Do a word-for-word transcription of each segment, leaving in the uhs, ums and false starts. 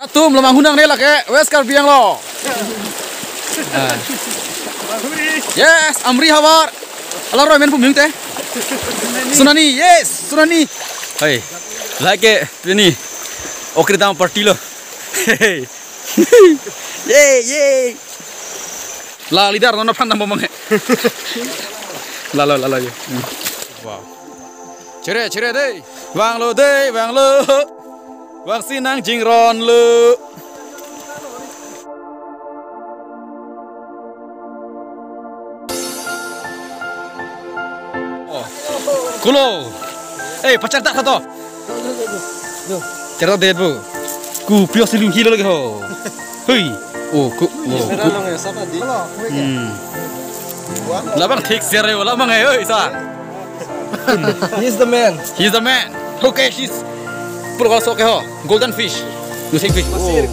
Atum lo manghunang ne lake West Karbi Anglong. Ah. Yes, Amri havar. Alaroi amen pu mute. Sunani, yes, Sunani. Hai. Lake pini. Okri dam party lo. Hey. Yay, yay. La leader non aphan dam bomang he. Lalo, lalo yo. Hmm. Wow. Chere, chere dei. Vanglo dei, vanglo. Vangsi nangjingronlo. Oh. Kulo. Eh, pachardak tha to. Chardak det bo. Ku pio silu hilo lagi ho. Hui. Oh, ku. Oh, ku. Hmm. Labang thik sere labang eh, oi, sa. He's the man. He's the man. Okay, she's. Pulo so ke ho. Golden fish. Golden masir. Oh.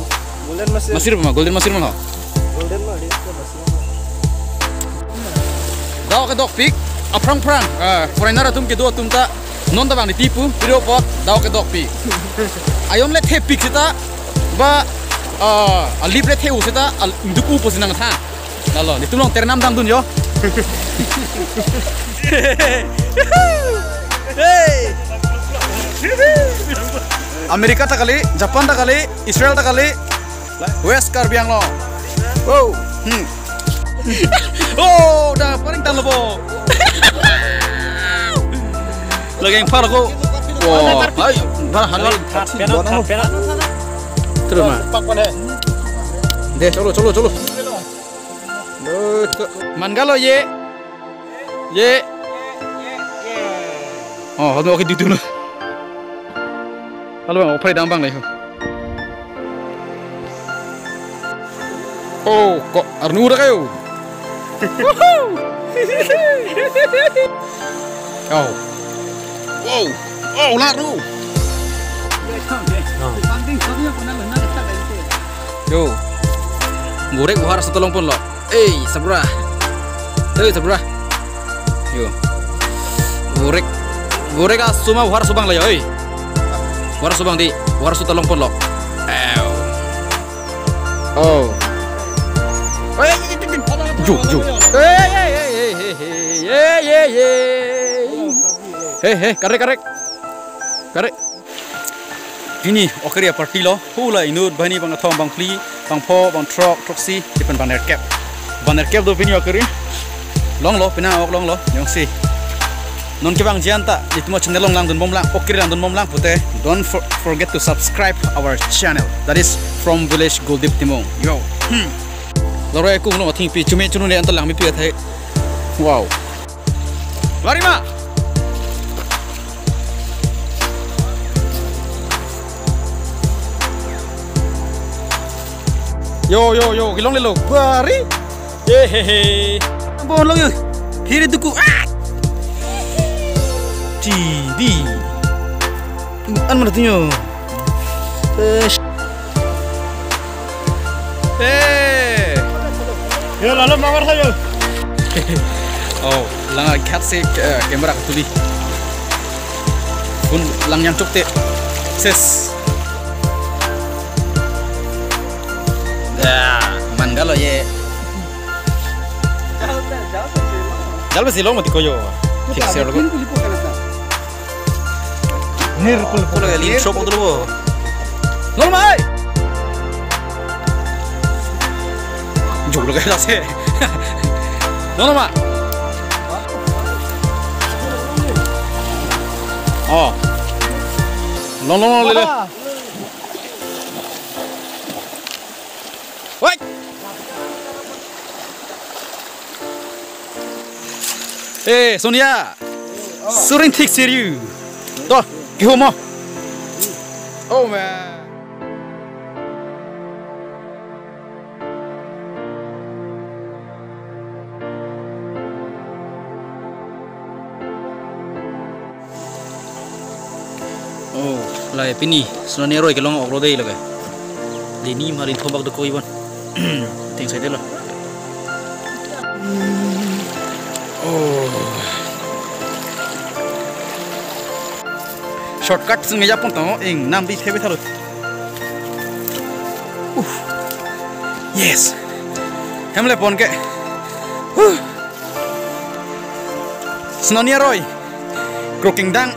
Golden masir. Masir ma, golden masir ma ho. Golden ma, dia ke masir. Daw kedokpik, aphrang-phrang. Ah, foreigner atum kedo atum ta non ta bang di tipu, video pot, daw kedokpik. Ayon le thepik seta, ba, ah, alip le theu seta, al-, duku po sinang tha. Lalo, netum along ternam dangdun yo. Hey. America ta kali, Japan ta kali, Israel ta kali, West Karbi Anglong. Wow. Hmm. Oh, dah paling tan lebo. Lagi yang par ko. Wah, hai, bah, hal, hal. Terus, ma. Deh, cholo, cholo, cholo. Manggalo ye. Ye. Oh, hono ke dudun. Halo bang, ophai dam bang le. Oh, ko arnu ra kayo. Woohoo! Oh. Wow. Oh, laru. Yo. Gorek buhar sotolong pon lo. Ei, sabra. Ei, sabra. Yo. Gorek. Gorek asuma buhar subang la yo, ei. Buhar subang di, buhar sotolong pon lo. Ew. Oh. Juk, juk. Hey, hey, hey. Hey, hey, karek, karek. Karek. Pini okri aparty lo, hula inut banghini bangkethom bangphli, bangpho, bangthrok, throksi, tipen bangnerkep. Bangnerkep do pini okri. Longlo, pina ok longlo, jongsi. Non kevang jian ta, netum channel along langdun bomlang, okri langdun bomlang pute, don't for-, forget to subscribe our channel. That is from village Goldip Timung. Yo. Hmm. Loroi kum lo thingpi, chume chunu ne anta langmepi athai. Wow. Mari ma. Yo, yo, yo, kelong lelo. Bari. Ye, he, he. Bon lo yo. Hiri duku. Ah! T V. An mana tunyo. Eh, sh-, eh. Yo, lalo mawar sayo. Oh, lang aghat se, eh, camera ketuli. Pun lang yang chokte. Ses. Ya, manggalo ye. Jal besi long mati koyo. Thik ser lo. Nir kul kul ya, lim shop dulu. Nol mai. Jog lo kaya se. Nol ma. Oh. Long, long, long, lele. Wait. Eh, Sonia. Surin thik seriu. To, kihomo. Oh man. Oh, lai pini, Sonani aroi kelong ok lo dei lake. Lini marin thombak dokok ibon. Ting sai dei lo. Oh. Shortcut sing ya pon tong, ing nam bi thebe thalut. Yes. Hem le pon ke. Huh. Snoni aroi. Krokingdang.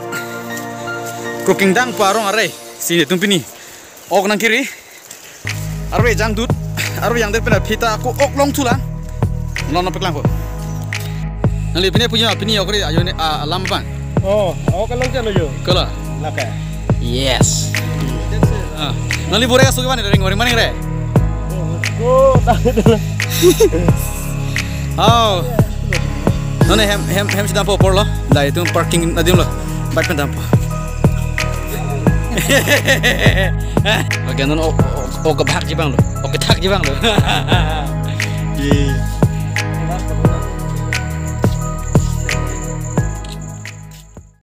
Krokingdang pu arong arei. Si netum pini ok nangkiri. Arve jangdut. Arve jangdut pen aphi ta ako ok longthulang. Non non peklangpo. Nangli pini punya pini ok ri ajo ne, ah, alam bang. Oh, ok longthulo jo. Kola. Lake. Yes. Ah, nangli bore aso ke bang, ring ring maning re. Oh, tak itu. Oh. Non ne hem hem hem si dampo apor lo. Dak itum parking adim lo. Bike pen dampo. Oke, non ok, ok, ok kebhak ji bang lo. Ok kethak ji bang lo. Ye.